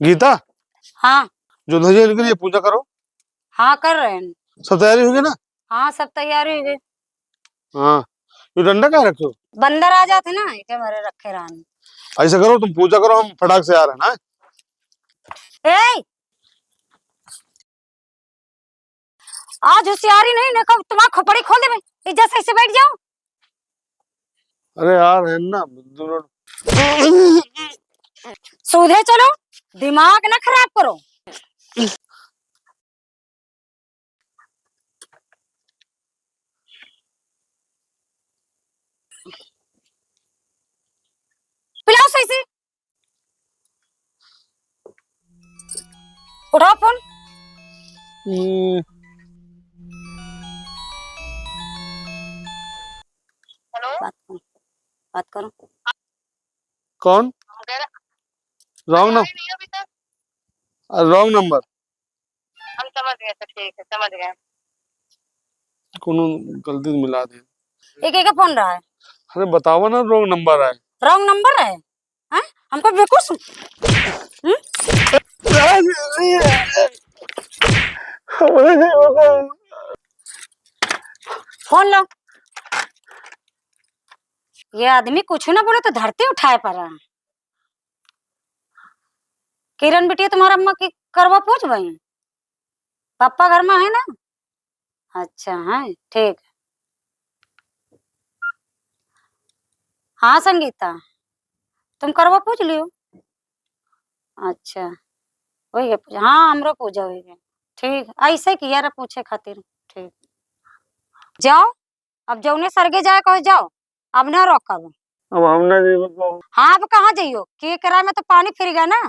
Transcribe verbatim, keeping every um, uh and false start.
गीता, हाँ। जो धजिया निकली है, पूजा करो। हाँ, कर रहे हैं। सब तैयारी हो गई ना? हाँ, सब तैयारी हो गई। हाँ, ये डंडा काहे रखे हो? बंदर आ जाते ना, इके मारे रखे रहन। ऐसा करो, तुम पूजा करो, हम फटाक से आ रहे हैं ना। ए, आज होशियारी नहीं, नहीं कब तुम्हारा खोपड़ी खोल देबे। इज्जत से ऐसे बैठ जाओ। अरे यार, है ना, दोनों सीधे चलो, दिमाग ना खराब करो। पिलाओ सही से। उठाओ फोन। हम्म। हेलो। बात करो, बात करो। कौन? मेरा रॉन्ग अरे, नंबर। नहीं, अभी तक। रॉन्ग नंबर। हम समझ गए, तो ठीक है, समझ गए। कोनो गलती से मिला दे। एक, एक फोन रहा है। अरे बतावा ना, रॉन्ग नंबर है। रॉन्ग नंबर है? हैं? हमको बेवकूफ सम-, हम्म? फोन लो। ये आदमी कुछ ना बोले तो धरती उठाए पड़ा। किरण बिटिया, तुम्हारा अम्मा की करवा पूछ भाई? पापा घर में है ना? अच्छा, है, ठीक। हाँ संगीता, तुम करवा पूछ लियो। अच्छा, वही है पूजा। हाँ, हमरो पूजा हुई है। ठीक, ऐसे किया रहा पूछे खातिर। ठीक, जाओ, अब जौने सरगे जाए कहो जाओ, अब ना रोकब। अब हम ना जइबे कहूँ। हाँ, अब कहाँ जइयो? केकरा में तो पानी फिर गया ना।